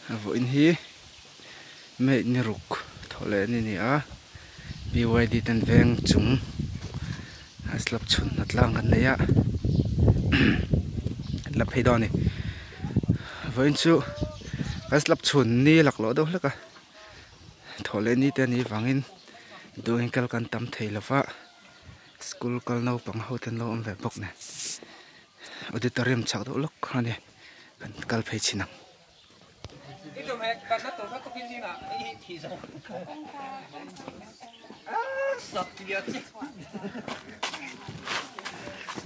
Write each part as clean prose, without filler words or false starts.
Vawiin hi May ni ruk thawh leh ni ni a BYD ten veng chung a slab chhun hna tlang kan nei a an la phei dawn a ni vawiin chu kan slab chhun ni laklawh deuh hlek a thawh leh ni te a nih vangin duhin kal kan tam thei lova school kal naupang ho te an lo awm ve bawk nen auditorium chhak deuh lawk kha a ni kan kal phei chhin ang.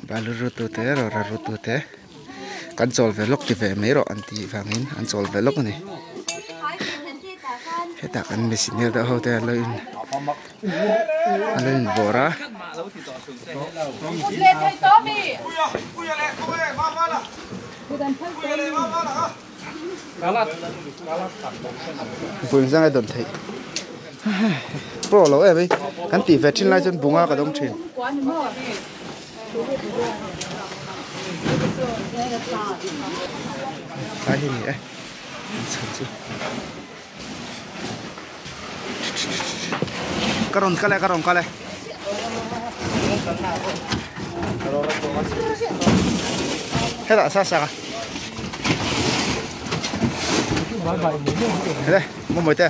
Balu ru tu te rawra ru tu te kan chawl ve lawk ti ve mai rawh an tih vangin an chawl ve lawk a ni hetah kan mi senior deuh ho te an lo in an lo in vawr a. Buin zang a dawn theih pro lo em ei kan tih ve thin lai chuan bunga ka dawng thin. Tlai hi ni e an chhan chu ka rawn kal e ka rawn kal e. Hetah sa sang a hele maw mawi te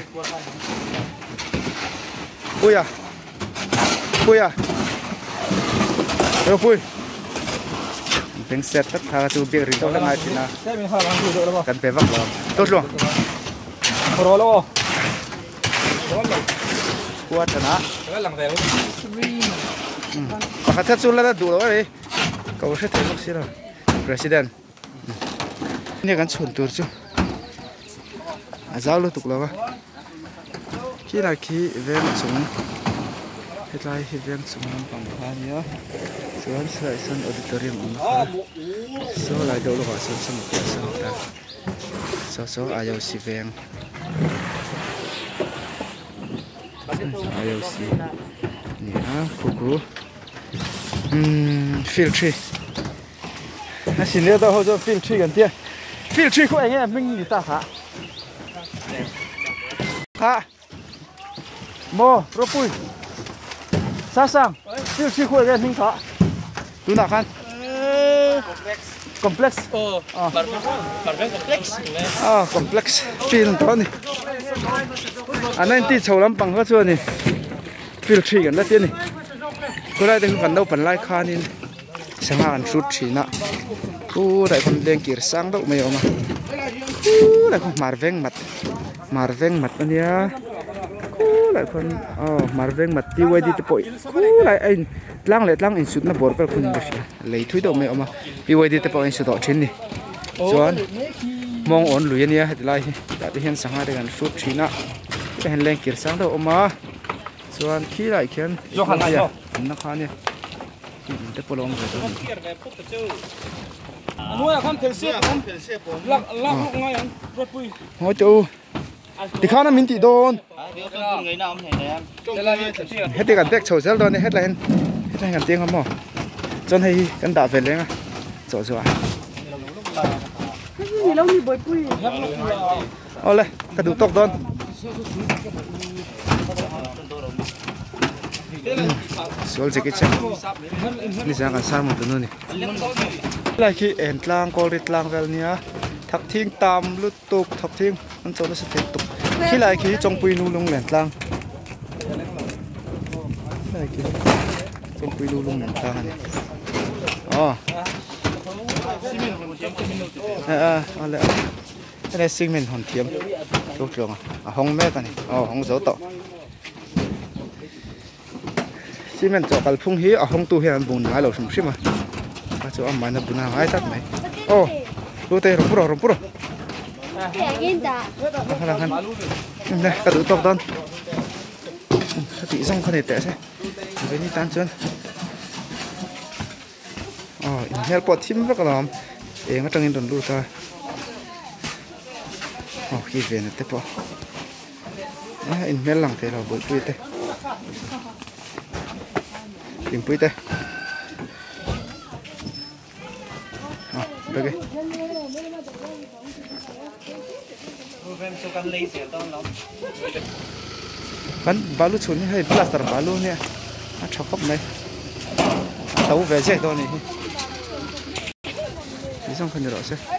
puia puia ropui beng set tak kha chu biak rin deuh hlek ngai thin a kan pe vak lo to tluang khua tana pakhat kha chu la la duh lo a ni ka hre thei bawk si lo president nia kan chhun tur chu a zau lutuk lo va khilai khi veng chung hetlai hi veng chung lampang kha a nia chuan saw ah sawn auditorium a awm a saw lai deuh lawkah sawn saw saw ta saw saw IOC veng IOC a ni a khu khu umm field thi a senior deuh ho chuan field thi kan tia field thi khu eng nge hming ni ta kha kha maw ropui sasang field thi khu eng nge hming kha tunah khan complex ah complex field tawh a ni a ninety chho lampang kha chuan in field thi kan la ti a ni khulai te khu kan naupan lai khanin sangha an hrut thin a khulai khawn leng kir sang deuh mai a awm a khulai khaw hmar veng mat hmar veng mat a nia khulai khawn aw hmar veng mat P Y D te pawh khulai a in tlang leh tlang insutna bawr vel khawn in ka hria lei thui deuh mai a awm a P Y D te pawh a insu tawh thin a ni chuan mawng awn lui a nia heti lai hi tah te hian sangha te kan hrut thin a hetah hian leng kir sang deuh a awm a chuan khilaiah khian awmna kha a nia. Te pawh lo awm ve dawn a nih hi. Ngawi teh u tikhan a min tih dawn heti kan tek chho zel dawn a ni hetlai hian hetlai hian kan tiang a maw chuan hei hi kan dah ve leng a chawh zuah awle ka duh tawk dawn. Sual Jackie Chan nizan kan sermon tunu a ni helai khi en tlang kawl ri tlang vel ania thak thing tam lutuk thak thing an chaw nasa thei lutuk khilai khi chawngpui nu lung len tlang khilai khi chawngpui nu lung len tlang a ni aw a a helai cement hawn thiam chu tluang a hawng mek a ni aw a hawng zo tawh. Cement chawh kalphung hi a hawngtu hian an bun ngai lo hrim hrim a a chu amah in a bun a ngai tlat mai aw lut e rawn pu rawh rawn pu rawh ka duh tawk dawn ka tih zawng kha ni teh se veni tan chuan aw inhmel pawh thim vek alawm eng atangin rawn lut a aw khi vena te pawh. A inhmel lang thei lo bawihpui te thingpui te a vek e. Kan balu chhun hi hei plaster balu ania a tha khawp mai a to ve zek dawn a nih hi tih zawng kha ni rawh se.